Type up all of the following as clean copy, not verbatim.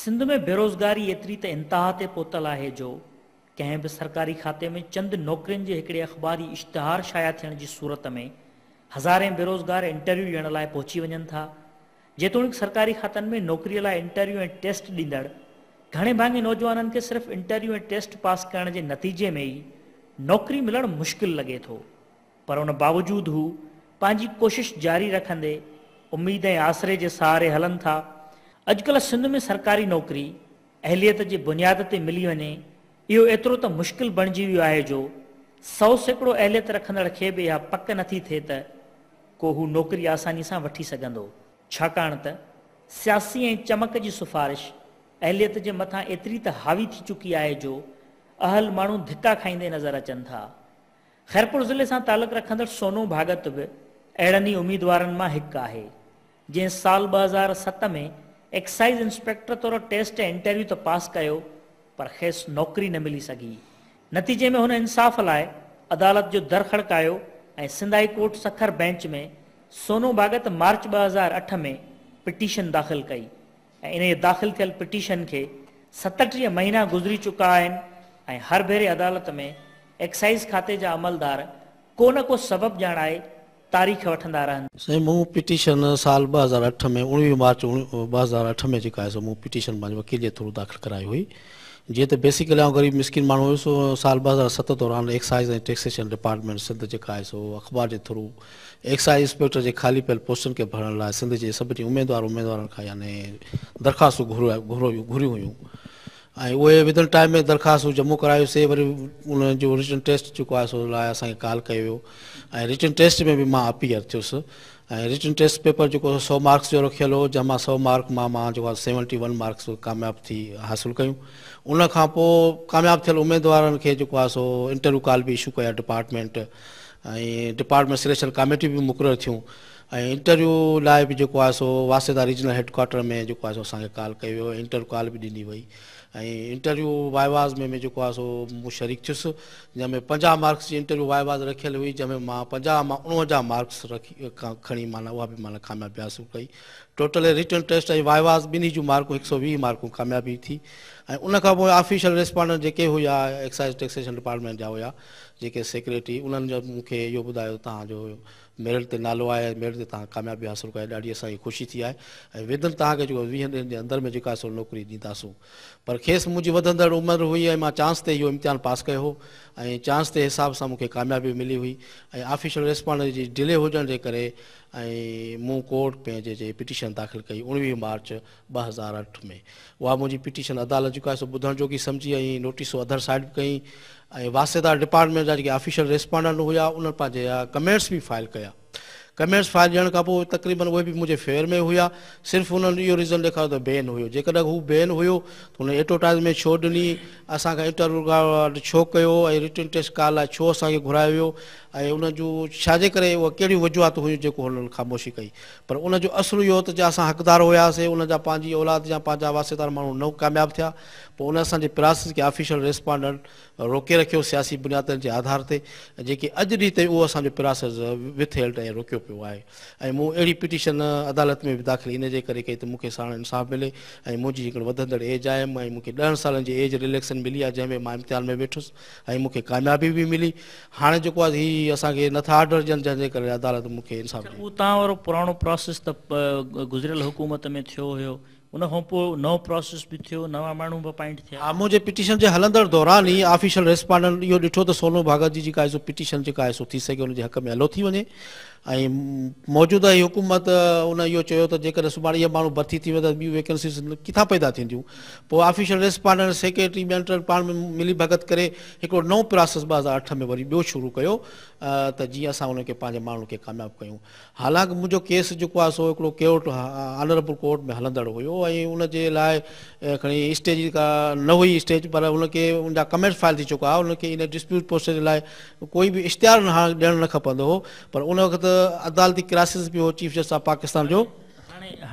سنڌ ۾ بيروزگاري ايتري ته انتها تي پهتل آهي جو ڪنهن به سرڪاري کاتي ۾ چند نوڪرين جي هڪڙي اخباري اشتهار شايع ٿيڻ جي صورت ۾ هزارين بيروزگار انٽرويو ڏيڻ لاء پهچي وڃن ٿا. جيتوڻيڪ سرڪاري کاتن ۾ نوڪري لاء انٽرويو ۽ ٽيسٽ ڏيندڙ گهڻي ڀاڱي نوجوانن کي صرف انٽرويو ۽ ٽيسٽ پاس ڪرڻ جي نتيجي ۾ ئي نوڪري ملڻ مشڪل لڳي ٿو پر ان باوجود هو پنهنجي ڪوشش جاري رکندي اميد ۽ آسري جي سهاري هلن ٿا. اڄڪلهه سنڌ ۾ سرڪاري نوڪري اهليت جي بنياد تي ملي وڃي اهو ايترو ته مشڪل بڻجي ويو آهي جو 100% اهليت رکندڙ کي به اها پڪ نٿي ٿئي ته ڪو هو نوڪري آساني سان وٺي سگهندو. ڇاڪاڻ ته سياسي ۽ چمڪ جي سفارش اهليت جي مٿان ايتري ته حاوي ٿي چڪي آهي جو اهل ماڻهو ڌڪا کائيندي نظر اچن ٿا. خيرپور ضلعي سان تعلق رکندڙ سونو ڀاڳت به اهڙن ئي اميدوارن مان هڪ آهي، جنهن سال 2007 ۾ ايڪسائيز انسپيڪٽر طور ٽيسٽ ۽ انٽرويو ته پاس ڪيو پر کيس نوڪري نه ملي سگهي. نتيجي ۾ هن انصاف لاء عدالت جو در کڙڪايو ۽ Sindh high court Sukkur bench ۾ Sonu Bhagat March 2008 ۾ petition داخل ڪئي ۽ انهيء داخل ٿيل پٽيشن کي 37 مهينا گذري چڪا آهن ۽ هر ڀيري عدالت ۾ ايڪسائيز کاتي جا عملدار ڪو نه ڪو سبب ڄاڻائي تاريخ وٺندا رهن. سائين مون پٽيشن سال 2008 ۾ 19 مارچ 2008 ۾ جيڪا آهي سو مون پٽيشن پنهنجي وڪيل جي ٿرو داخل ڪرائي هئي. جيئن ته بيسيڪلي آئون غريب مسڪين ماڻهو هيس سال 2007 دوران ايڪسائيز ۽ ٽيڪسيشن ڊپارٽمينٽ سنڌ جيڪا آهي سو اخبار جي ٿرو ايڪسائيز انسپيڪٽر جي خالي پيل پوسٽن کي ڀرڻ لاء سنڌ جي سڀني اميدوار اميدوارن کان يعني درخواستون گهريون هيون ۽ اهي ودن ٽائيم ۾ درخواستون جمع ڪرايوسي وري انهن جو رٽن ٽيسٽ جيڪو آهي سو لاء اسان کي ڪال ڪيو ويو ۽ رٽن ٽيسٽ ۾ به مان اپيئر ٿيس ۽ رٽن ٽيسٽ پيپر جيڪو 100 مارڪس جو رکيل هو جنهن مان 100 مارڪ مان مان جيڪو آهي 71 مارڪس ڪامياب ٿي حاصل ڪيون. ان کان پوء ڪامياب ٿيل اميدوارن کي جيڪو آهي سو انٽرويو ڪال به اشو ڪيا ڊپارٽمينٽ ۽ ڊپارٽمينٽ سليڪشن ڪاميٽي به مقرر ٿيون ۽ انٽرويو لاء به جيڪو آهي سو واسطيدار ريجنل هيڊ ڪوارٽر ۾ جيڪو آهي سو اسان کي ڪال ڪيو ويو ۽ انٽرويو ڪال به ڏني وئي ۽ انٽرويو وائيواز ۾ ۾ جيڪو آهي سو مون شريڪ ٿيس جنهن ۾ 50 مارڪس جي انٽرويو وائيواز رکيل هئي جنهن ۾ مان 50 مان 49 مارڪس رکي کڻي معنيٰ اها به معنيٰ ڪاميابي حاصل ڪئي. ٽوٽل رٽن ٽيسٽ ۽ وائيواز ٻنهي جون مارڪون 120 مارڪون ڪاميابي ٿي ۽ ان کان پوء آفيشل ريسپانڊنٽ جيڪي هيا ايڪسائيز ٽيڪسيشن ڊپارٽمينٽ جا هيا جيڪي سيڪريٽري انهن جو مون کي اهو ٻڌايو ته توهان جو ميرٽ تي نالو آهي ۽ ميرٽ تي توهان ڪاميابي حاصل ڪئي ڏاڍي اسان کي خوشي ٿي آهي ۽ ودن توهان کي جيڪو 20 ڏينهن جي اندر ۾ جيڪا سو نوڪري ڏينداسون پر کيس منهنجي وڌندڙ عمر هئي ۽ مان چانس تي اهو امتحان پاس ڪيو هو ۽ چانس تي حساب سان مون کي ڪاميابي ملي هئي ۽ آفيشل ريسپانڊنٽ جي ڊلي هجڻ جي ڪري ۽ مون ڪورٽ ۾ جي پٽيشن داخل ڪئي 19 مارچ 2008 ۾ اها منهنجي پٽيشن عدالت جيڪو آهي سو ٻڌڻ جوڳي سمجهي ۽ نوٽيسون اڌر سائيڊ به ڪئي ۽ واسطيدار ڊپارٽمينٽ جا جيڪي آفيشل ريسپانڊنٽ هيا انهن پنهنجا ڪمينٽس به فائل ڪيا. ڪمينٽس فائل ڏيڻ کان پوء تقريبن اهي به منهنجي فيور ۾ هيا صرف انهن اهو ريزن ڏيکاريو ته بين هيو جيڪڏهن هو بين هيو ته هن ايڊورٽائزمينٽ ڇو ڏني اسان کان انٽرويو ڪارڊ ڇو ڪيو ۽ رٽن ٽيسٽ ڪال لاء ڇو اسان کي گهرايو ويو ۽ ان جون ڇا جي ڪري اها ڪهڙيون وجوهات هيون جيڪو هنن خاموشي ڪئي پر ان جو اصل اهو ته جي اسان حقدار هياسي ان جا پنهنجي اولاد يا پنهنجا واسطيدار ماڻهو نه ڪامياب ٿيا پوء ان اسان جي پراسيس کي آفيشل ريسپانڊنٽ روڪي رکيو سياسي بنيادن جي آڌار تي جيڪي اڄ ڏينهن تائين اهو اسان جو پراسيس وٿ هيلڊ ۽ روڪيو پيو آهي ۽ مون اهڙي پٽيشن عدالت ۾ به داخل ان جي ڪري ڪئي ته مون کي ساڻ انصاف ملي ۽ منهنجي هڪڙي وڌندڙ ايج آهي ۽ مون کي 10 سالن جي ايج رليڪسن ملي آهي جنهن ۾ مان امتحان ۾ ويٺس ۽ مون کي ڪاميابي به ملي هاڻي جيڪو آهي هي اسان کي نٿا آرڊر ڏين جنهن جي ڪري عدالت مون کي انصاف ڏئي. اهو توهان وارو پراڻو پراسيس ته گذريل حڪومت ۾ ٿيو هيو ان کان پوء نئون پراسيس به ٿيو، نوان ماڻهو به اپائنٽ ٿيا. ها منهنجي پٽيشن جي هلندڙ دوران ئي آفيشل ريسپانڊنٽ اهو ڏٺو ته سونو ڀاڳت جي جيڪا آهي سو پٽيشن جيڪا آهي سو ٿي سگهي ان جي حق ۾ الو ٿي وڃي ۽ موجوده هي حڪومت ان اهو چيو ته جيڪڏهن سڀاڻي اهي ماڻهو ڀرتي ٿي ويندا ته ٻيون ويڪنسيز ڪٿان پيدا ٿينديون پوء آفيشل ريسپانڊنٽ سيڪريٽري ٻين ٽن پاڻ ۾ ملي ڀڳت ڪري هڪڙو نئون پراسيس 2008 ۾ وري ٻيو شروع ڪيو ته جيئن اسان انهن کي پنهنجي ماڻهن کي ڪامياب ڪيون. حالانڪ منهنجو ڪيس جيڪو آهي سو هڪڙو ڪورٽ آنربل ڪورٽ ۾ هلندڙ هيو ۽ ان جي لاء کڻي اسٽيج ڪا نه هئي اسٽيج پر ان کي ان جا ڪمينٽس فائل ٿي چڪا هئا ان کي ان ڊسپيوٽ پوسٽ جي لاء ڪوئي به اشتهار نه ڏيڻ نه کپندو هو پر ان وقت عدالتي ڪرائسس به هو چيف جسٽس آف پاڪستان جو.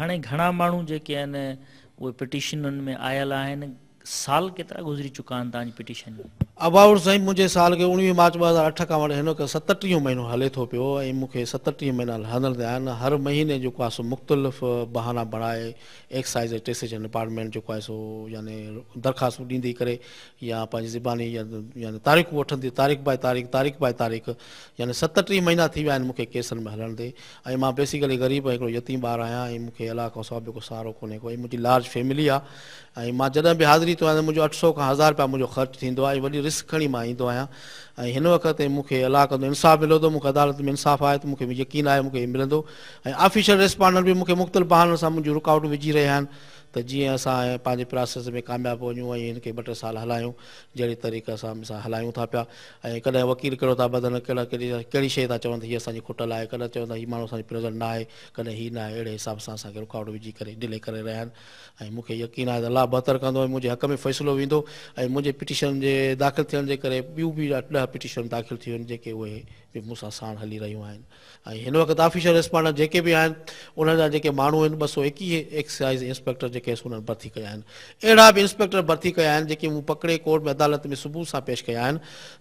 هاڻي گهڻا ماڻهو جيڪي آهن اهي پٽيشنن ۾ آيل آهن. سال ڪيترا گذري چڪا آهن توهان جي پٽيشن ۾؟ اباؤٽ سائين منهنجي سال کي 19 مارچ 2008 کان وٺي هن وقت 37 مهينو هلي ٿو پيو ۽ مون کي 37 مهينا هلندي آهن. هر مهيني جيڪو آهي سو مختلف بهانا بڻائي ايڪسائز ۽ ٽيڪسيشن ڊپارٽمينٽ جيڪو آهي سو يعني درخواستون ڏيندي ڪري يا پنهنجي زباني يعني تاريخون وٺندي تاريخ باء تاريخ تاريخ باء تاريخ يعني 37 مهينا ٿي ويا آهن مون کي ڪيسن ۾ هلڻ تي ۽ مان بيسيڪلي غريب ۽ هڪڙو يتيم ٻار آهيان ۽ مون کي الله کان سواء ٻيو ڪو سهارو ڪونهي ڪو ۽ منهنجي لارج فيملي آهي ۽ مان جڏهن به حاضري ٿيو آهيان ته منهنجو 800 کان 1000 رپيا منهنجو خرچ ٿيندو آهي ۽ وڏي رسڪ کڻي مان ايندو آهيان ۽ هن وقت تائين مون کي الله ڪندو انصاف مليو ته مون کي عدالت ۾ انصاف آهي ته مون کي يقين آهي مون کي ملندو ۽ آفيشل ريسپانڊنٽ به مون کي مختلف بهانن سان منهنجون رڪاوٽون وجهي رهيا آهن ته جيئن اسان پنهنجي پراسيس ۾ ڪامياب وڃون ۽ هن کي ٻه ٽي سال هلايون جهڙي طريقي سان اسان هلايون ٿا پيا ۽ ڪڏهن وڪيل ڪهڙو ٿا ٻڌن ڪهڙا ڪهڙي شيء ٿا چون ته هي اسان جي کٽل آهي ڪڏهن چون ٿا هي ماڻهو اسان جي پريزنٽ نه آهي ڪڏهن هي نه آهي اهڙي حساب سان اسان کي رڪاوٽ وجهي ڪري ڊلي ڪري رهيا آهن ۽ مون کي يقين آهي ته الله بهتر ڪندو ۽ منهنجي حق ۾ فيصلو ويندو ۽ منهنجي پٽيشن جي داخل ٿيڻ جي ڪري ٻيون به 10 پٽيشنون داخل ٿيون آهن جيڪي اهي به مون سان ساڻ هلي رهيون آهن ۽ هن وقت آفيشل ريسپانڊنٽ جيڪي به آهن انهن جا جيڪي ماڻهو آهن 221 ايڪسائيز انسپيڪٽر جيڪي آهن انهن ڀرتي ڪيا آهن اهڙا به انسپيڪٽر ڀرتي ڪيا آهن جيڪي مون پڪڙي ڪورٽ ۾ عدالت ۾ ثبوت سان پيش ڪيا آهن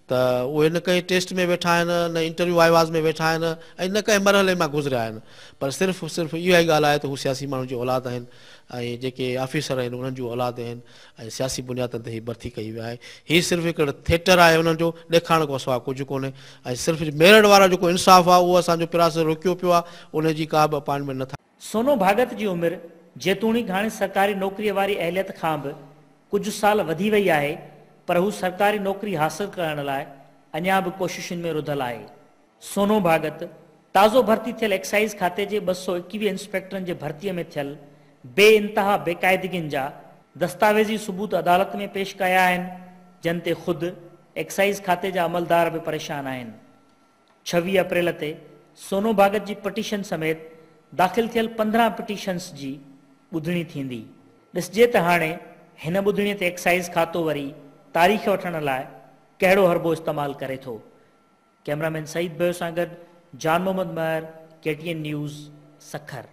ته اهي نه ڪنهن ٽيسٽ ۾ ويٺا آهن نه انٽرويو وائيواز ۾ ويٺا آهن ۽ نه ڪنهن مرحلي مان گذريا آهن پر صرف صرف اها ئي ڳالهه آهي ته هو سياسي ماڻهن جي اولاد آهن ۽ جيڪي آفيسر آهن انهن جون اولاد آهن ۽ سياسي بنيادن تي هي ڀرتي ڪئي وئي آهي. هي صرف هڪڙو ٿيٽر آهي انهن جو ڏيکارڻ کان سواء ڪجهه ڪونهي ۽ صرف ميرٽ وارا جيڪو انصاف آهي اهو اسان جو پراسيس روڪيو پيو آهي ان جي ڪا به اپائنٽمينٽ نٿا سونو ڀاڳت جي عمر جيتوڻيڪ هاڻي سرڪاري نوڪريء واري اهليت کان به ڪجهه سال وڌي وئي آهي پر هو سرڪاري نوڪري حاصل ڪرڻ لاء اڃا به ڪوششن ۾ رڌل آهي. سونو ڀاڳت، تازو ڀرتي ٿيل ايڪسائيز کاتي جي 221 انسپيڪٽرن جي ڀرتي ۾ ٿيل بي انتها بيقاعدگين جا دستاويزي ثبوت عدالت ۾ پيش ڪيا آهن، جن تي خود ايڪسائيز کاتي جا عملدار به پريشان آهن. 26 اپريل تي سونو ڀاڳت جي پٽيشن سميت داخل ٿيل 15 پٽيشنز جي ٻڌڻي ٿيندي. ڏسجي ته هاڻي هن ٻڌڻي تي ايڪسائيز کاتو وري تاريخ وٺڻ لاء ڪهڙو حربو استعمال ڪري ٿو. ڪئميرامين سعيد ڀيو سان گڏ Jan Muhammad Mehar, K T N news, Sukkur.